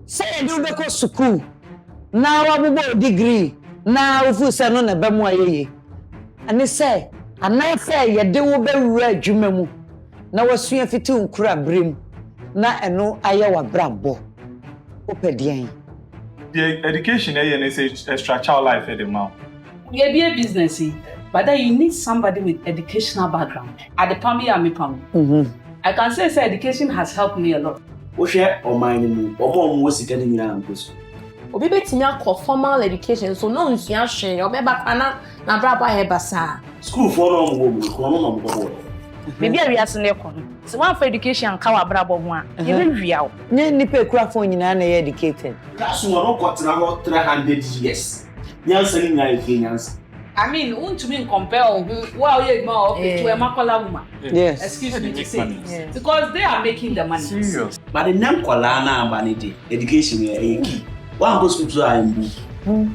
Sɛ yɛde wo bɛkɔ sukuu na woabobɔ wo degree na wofeel sɛ ɛno na ɛbɛmo ayɛ yie, ne sɛ anaasɛ yɛde wo bɛwura adwuma mu na woasua fiti wo nkorabere mu na ɛno ayɛ w'abrabɔ, wopɛ deɛn? Deɛ education ɛyɛ ne sɛ extra child life ɛde ma wo. Yɛbie business yi, but then you need somebody with educational background. Adepam yi a mepam, I can say education has helped me a lot. Wohwɛ ɔman no mu, ɔmo a ɔmo wɔ sika no nyinaa nkɔ sukuu. Obi bɛtumi akɔ formal education so na onsua hwee, ɔbɛba kora na n'abrabɔ ayɛ basaa. Sukuufoɔ no a ɔmo wɔ mu no, korɔ no na ɔmo kɔbɔɔ. Biribi a wiase no ɛkɔ no, sɛ woamfa education anka w'abrabɔ ho a, yɛbɛwia wo. Nyɛ nnipa ekura phone nyinaa na ɛyɛ educated. Classroom a ɔkɔtena hɔ 300 years, nyansa no nyinaa yɛ fie nyansa. I mean, wontumi compare wo ho wo a woyɛ adwuma wɔ office to ɛma kɔla woman. Excuse me They to make say. money. Because they are making the money. Serious. But nnɛ nkɔlaa no aba ne de, education yɛ ɛyɛ key. Woankɔ sukuu so a, mbu.